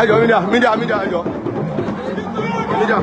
Ẹ jọ̀ọ́, media, media, media, ẹ jọ̀ọ́, media.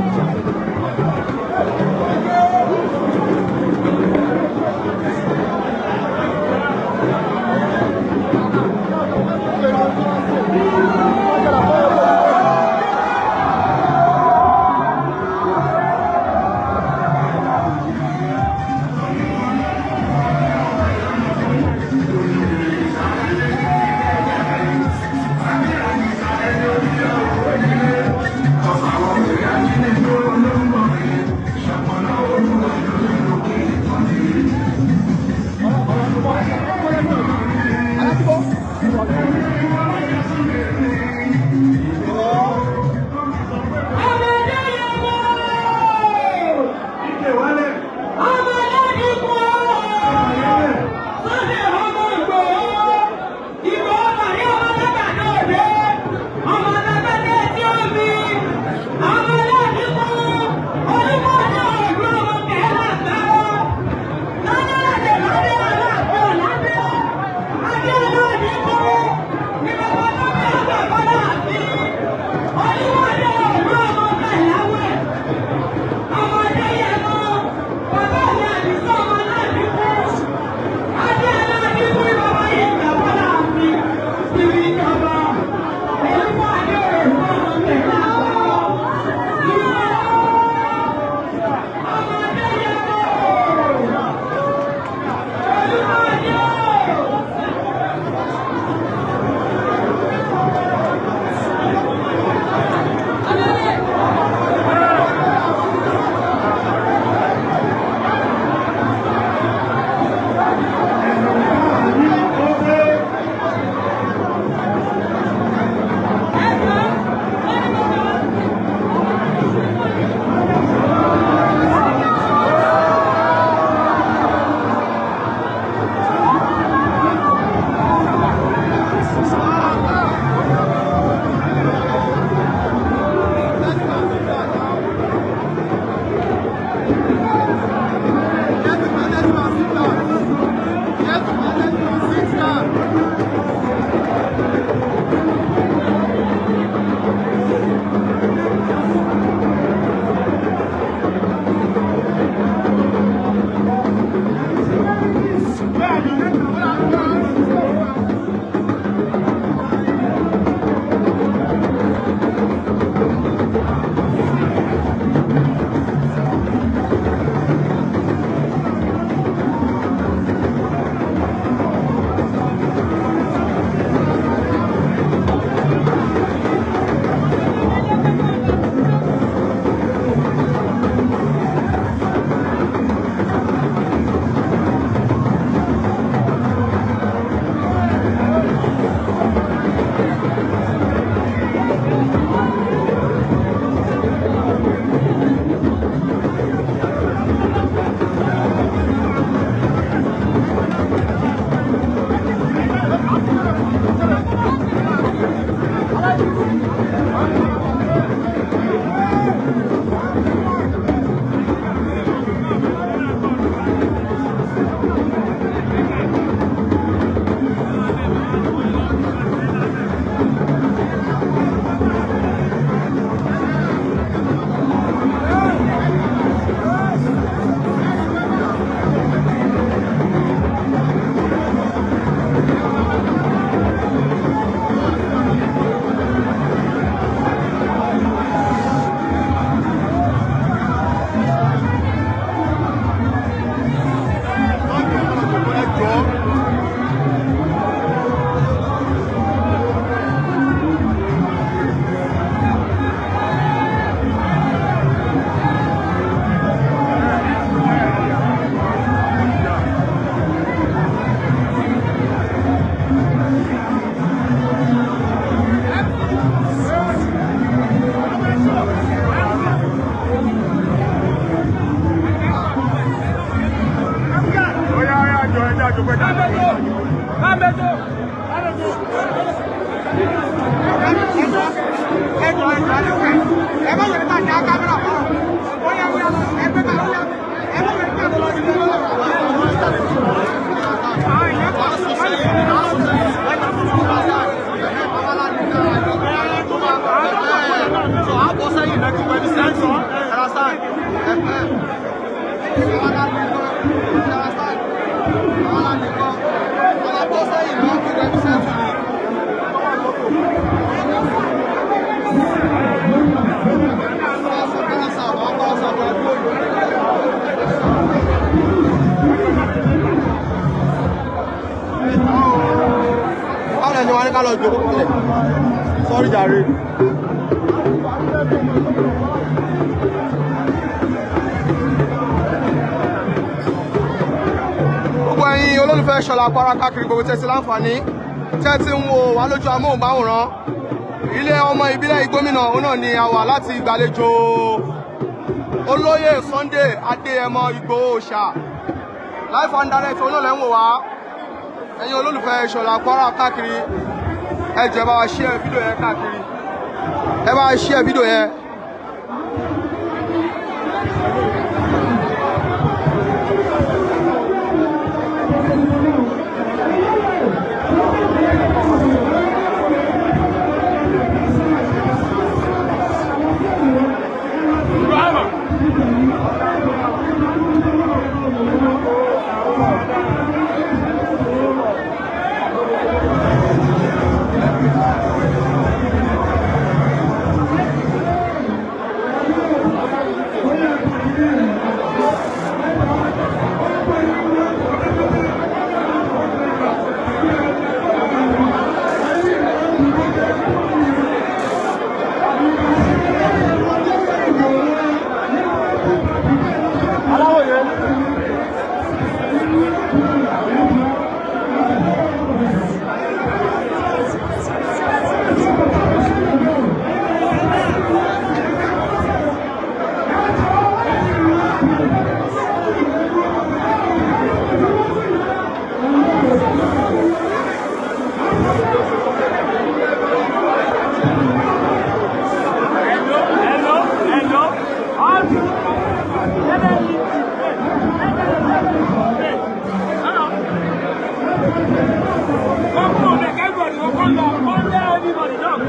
Wá lọ jókòó kalẹ̀. Sorry jàre. Gbogbo ẹ̀yin olólùfẹ́ Ṣọlá Kwara káàkiri gbogbo tẹ́tí láǹfààní tẹ́tí ń wo wá lójú amóhùnmáwòrán, ilé ọmọ ìbílẹ̀ Ìgbómìnà òun náà ni a wà láti ìgbàlejò olóyè Sunday Adéyẹmọ Ìgbòho Òòṣà. Live and direct òun náà lẹ́ ń wò wá. Ẹ̀yin olólùfẹ́ Ṣọlá Kwara káàkiri, ẹ jọ̀ọ́, ẹ bá wa share fídíò yẹn káàkiri, ẹ bá wa share fídíò yẹn. Hello, hello, hello. All people, let them leave the place. Let them leave the place. Uh-uh. Come on, make everybody go come down. Come down, everybody down.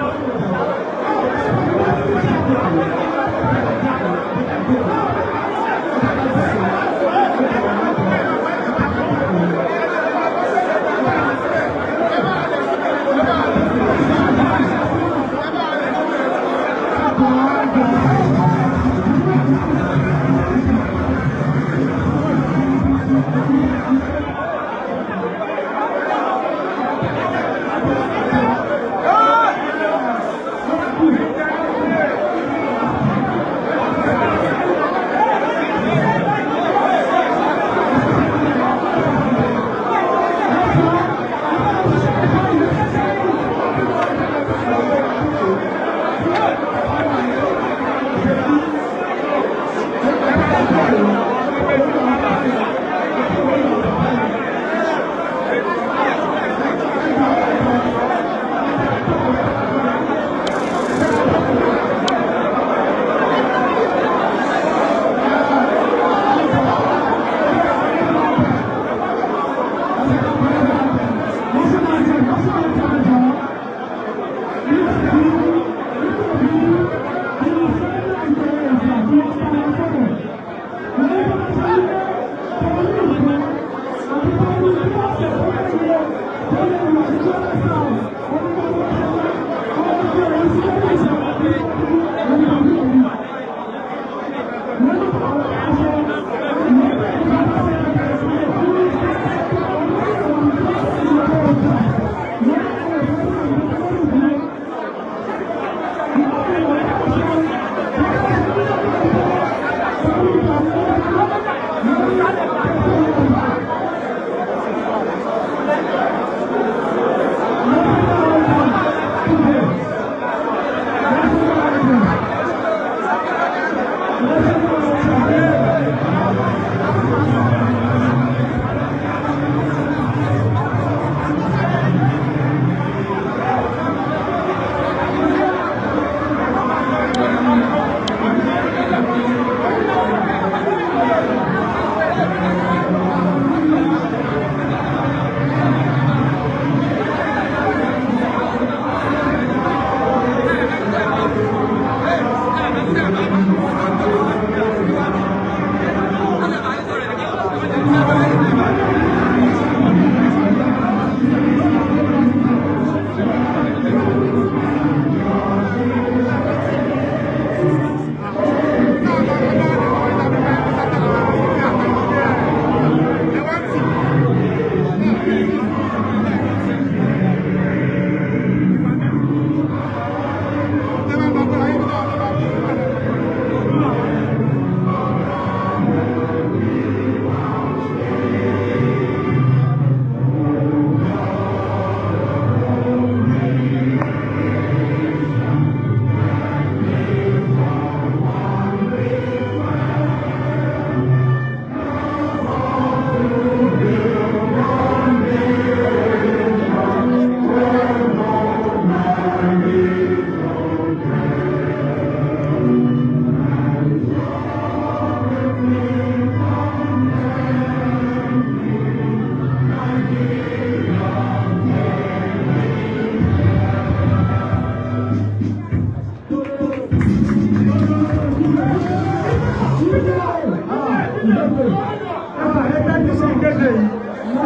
Ẹgbẹ́ tí sí ìkéde yìí,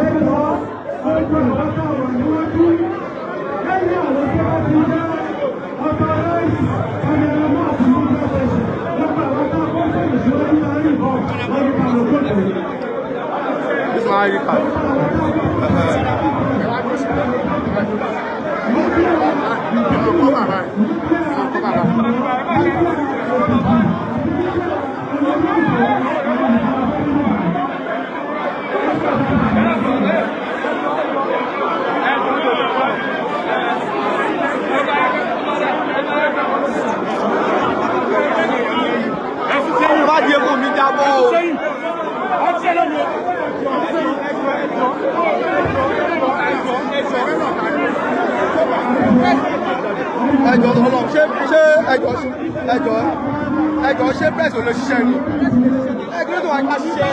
ẹjọ́ gbogbo àwọn táwọn níwájú, lẹ́yìn àwọn tó bá ti jẹ́ authorized cameraman àti media person, gbogbo àwọn táwọn fẹ́rẹ̀ síwájú láàrin ìbọn, wọ́n ní ká lọ jókòó. This my ID card. Má di epo mi jábọ́ o. Ẹjọ́ ọlọ́run, ṣé ẹjọ́ ẹjọ́ ẹjọ́, ṣé press ò lè ṣiṣẹ́ ni? Ẹ kí ló tó wà ká ṣiṣẹ́?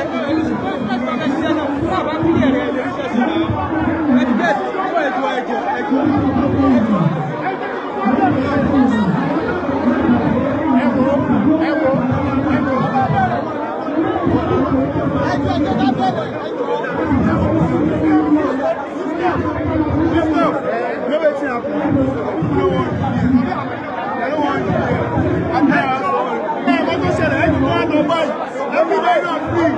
No wetin happen. No wan hear. No wan hear. Ẹ mọ tó ṣẹlẹ̀, ẹni tó wà lọ báyìí. Everywhere na free.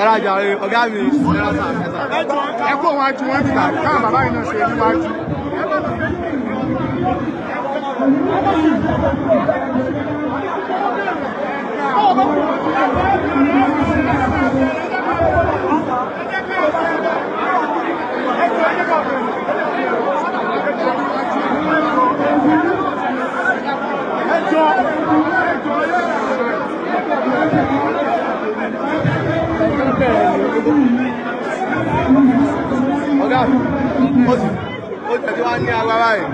Ẹ ra jàre, ọ̀gá mi, ẹ ra sà, ẹ sà. Ẹ kó wọn ju wọn nígbà káwọn bàbá yìí náà ṣe níwájú. Ọ̀gá mi, ó tẹ̀ tí wá ní agbára yìí.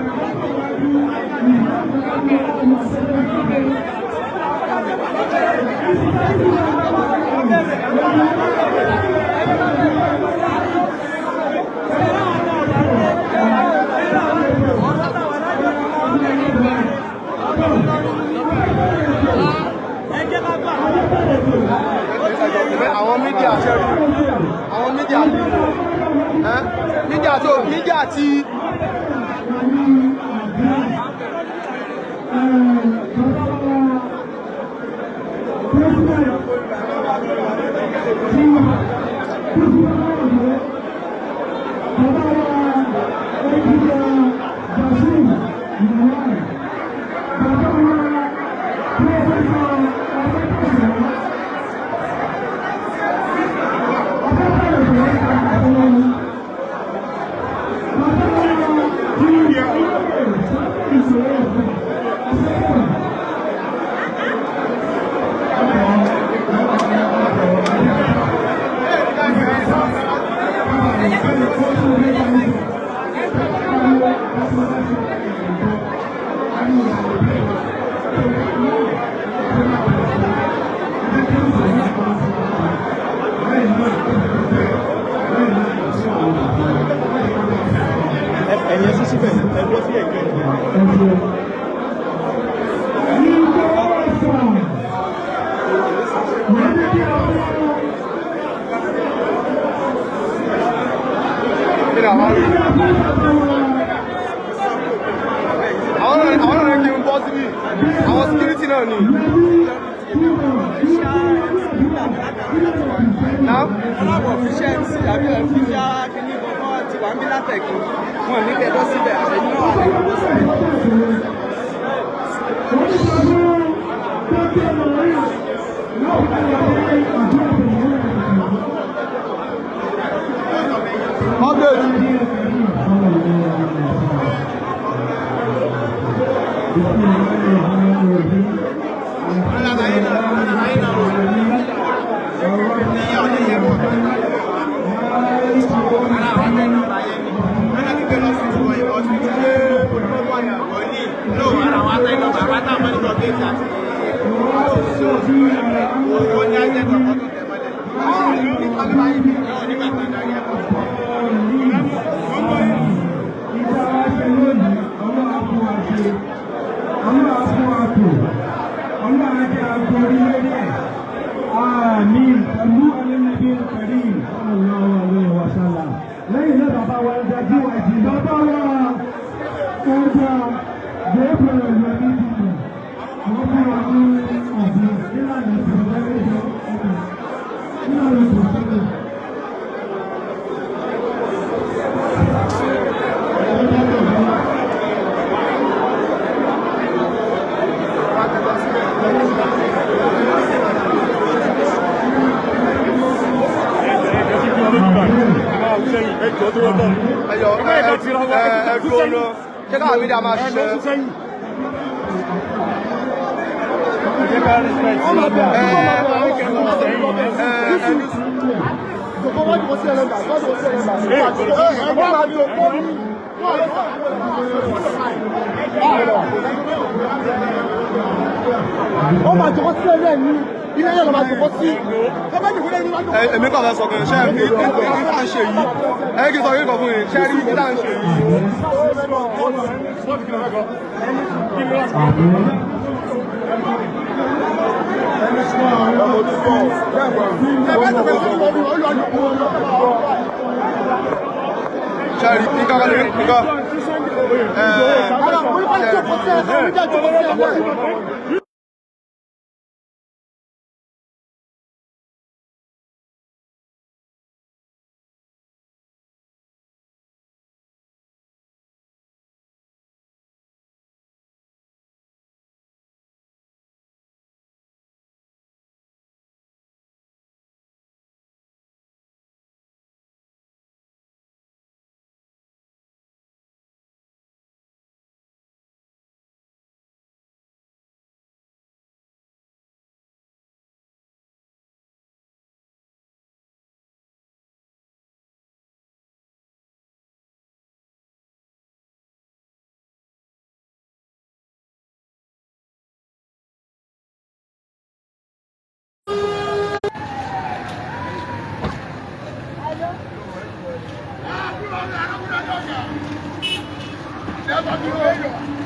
Àwọn media, àwọn media, ẹ́ media tó media ti. Ẹ̀yìn ẹ̀sùn síbẹ̀, ẹ̀gbọ́ sí ẹ̀gbẹ́. Kí ni àwọn rí? Àwọn náà kí n bọ́ síbí. Àwọn security náà ni. Náà Aláwọ̀ official MC àbí official kìíní kankan ti wà ń bí látẹ̀kí. Wọ́n ní kẹ́ lọ síbẹ̀, àṣẹyìn náà wà lẹ́yìn lọ síbẹ̀. Update. Ọlọ́run á fún wa tò. Ọlọ́run á jẹ́ agbórí lórí ẹ̀. Àmín. Pẹ̀lú alẹ́nàbí Karim sallallahu alaihi wa sallam. Lẹ́yìn náà bàbá wa ẹja jíwájì bàbá wa ẹja Gabriel Yomi Dìbò. Wọ́n fún wa ní ọ̀gbìn nílànà ìṣẹ̀lẹ̀ ẹjọ́ ọ̀gbìn nílànà ìṣẹ̀lẹ̀. Ẹyọ ẹ ẹ ẹ dúró lọ. Ṣé káwọn mídíà máa ṣiṣẹ́? Èmi kàn fẹ́ sọ pé ṣé ẹ kí tá à ń ṣe yìí, ẹ kí sọ yìí kan fún yìí, ṣé rí kí tá à ń ṣe yìí. Ṣé rí nǹkan kan lè nǹkan.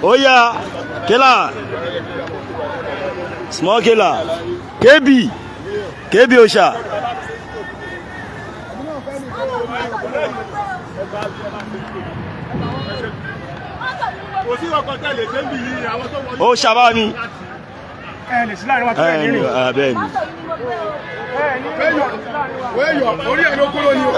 Oya, killer, small killer, KB, KB Osha. Kò sí ọkọ̀ tẹ̀lé ṣé ń bì yìí àwọn tó wọlé. Ó ṣàbá mi. Ẹ lè sí láàrin wa tó lè Ẹ nírìn. ní bẹ́ẹ̀ ni. Wéyọ̀ orí ẹ̀ ló kúrò ní o.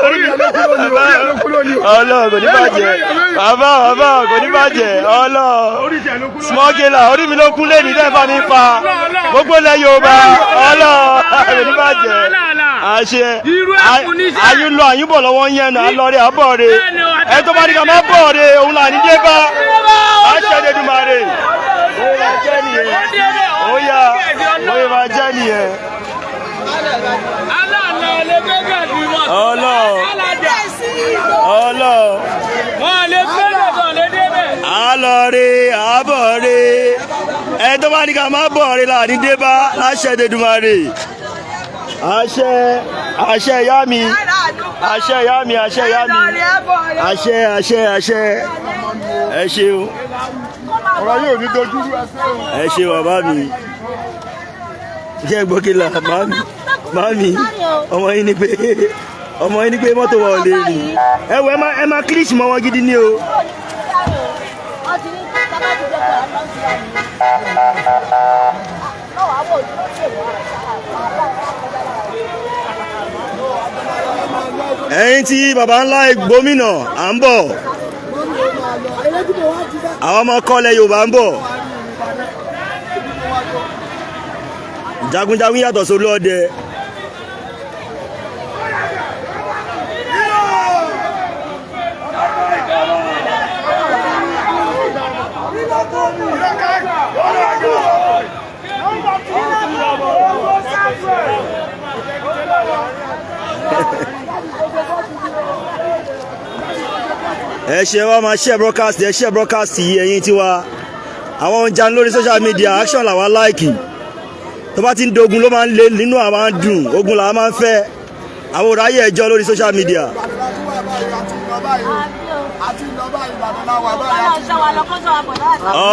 Orí ẹ̀ ló kúrò ní o, orí ẹ̀ ló kúrò ní o. Ọlọ́run kò ní bàjẹ́. Bàbá bàbá kò ní bàjẹ́. Ọlọ́run. Orí ìṣẹ̀ ló kúrò. Small killer, orí mi ló kún lé ní dẹ́fà mi fa. Gbogbo ilẹ̀ Yorùbá. Ọlọ́run kò ní bàjẹ́. Àṣẹ. Irú ẹkùn níṣẹ́. Ayún lọ àyún bọ̀ lọ́wọ́ ń yẹn nù. Alọ́rẹ̀ àbọ̀ re. Ẹ tó bá ní ká má bọ̀ re, òun là ní dé bá. Àṣẹ Èdùmàrè. Ó yà jẹ́ nìyẹn. Ó yà ó yà máa jẹ́ nìyẹn. Aláàlá lè gbé gàdú wọn. Ọlọ́run. Ọlọ́run. Wọn lè gbé gàdú lè débẹ̀. Alọ́re àbọ̀re ẹ tó bá ní ká má bọ̀re là ní débá láṣẹ Èdùmàrè. Àṣẹ àṣẹ ìyá mi, àṣẹ ìyá mi, àṣẹ ìyá mi, àṣẹ àṣẹ àṣẹ. Ẹ ṣeun. Ọ̀rọ̀ yóò ní dojú rú ẹsẹ̀ o. Ẹ ṣe bàbá mi. Jẹ́ gbọ́ kí la màmí màmí ọmọ yín ni pé ọmọ yín ni pé mọ́tò wa ò lè rìn. Ẹ wọ ẹ má kírísì mọ́ wọn gidi ni o. Ẹ̀yin tí baba ńlá gómìnà à ń bọ̀, àwọn ọmọ kọ́lẹ̀ Yorùbá ń bọ̀. Jagunjagun yàtọ̀ sórí ọdẹ. Ẹ ṣe wá máa share broadcast, ẹ share broadcast yìí. Ẹ̀yin tiwa, àwọn oúnjẹ lórí social media, action làwa láìkì. Tó bá ti ń dogun ló máa ń lé nínú, àwọn máa ń dùn, ogun làwa máa ń fẹ́. Àwọn òráyè ẹjọ́ lórí social media. Àti lọ báyìí.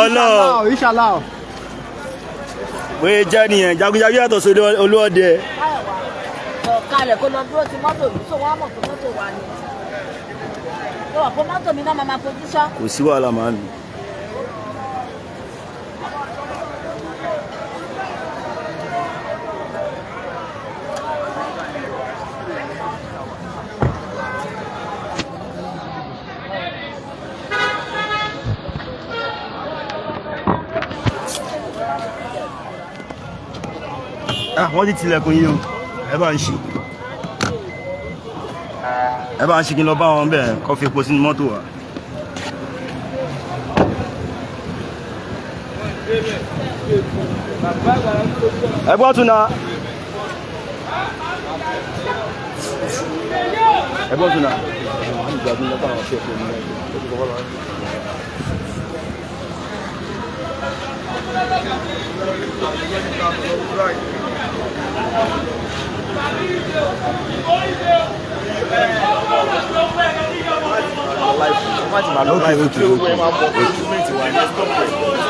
Ọlọ́ọ̀. Inshallah. Bóyá jẹ́ nìyẹn, jagunjagun yàtọ̀ sí olúọdẹ. Kalẹ̀ kó lọ dúró ti mọ́tò mi, tó wọ́n mọ̀ pé mọ́tò wà ní. Tó wà pé mọ́tò mi náà máa máa fojú sọ. Kò sí wàhálà, màámi. Ah, wọ́n ti tilẹ̀kùn yìí o. Ẹ bá ń ṣí, ẹ bá ń ṣí kí n lọ bá wọn bẹ́ẹ̀ kó fi epo sínú mọ́tò wa. Ẹ gbọ́ tún na, ẹ gbọ́ tún na. Okay.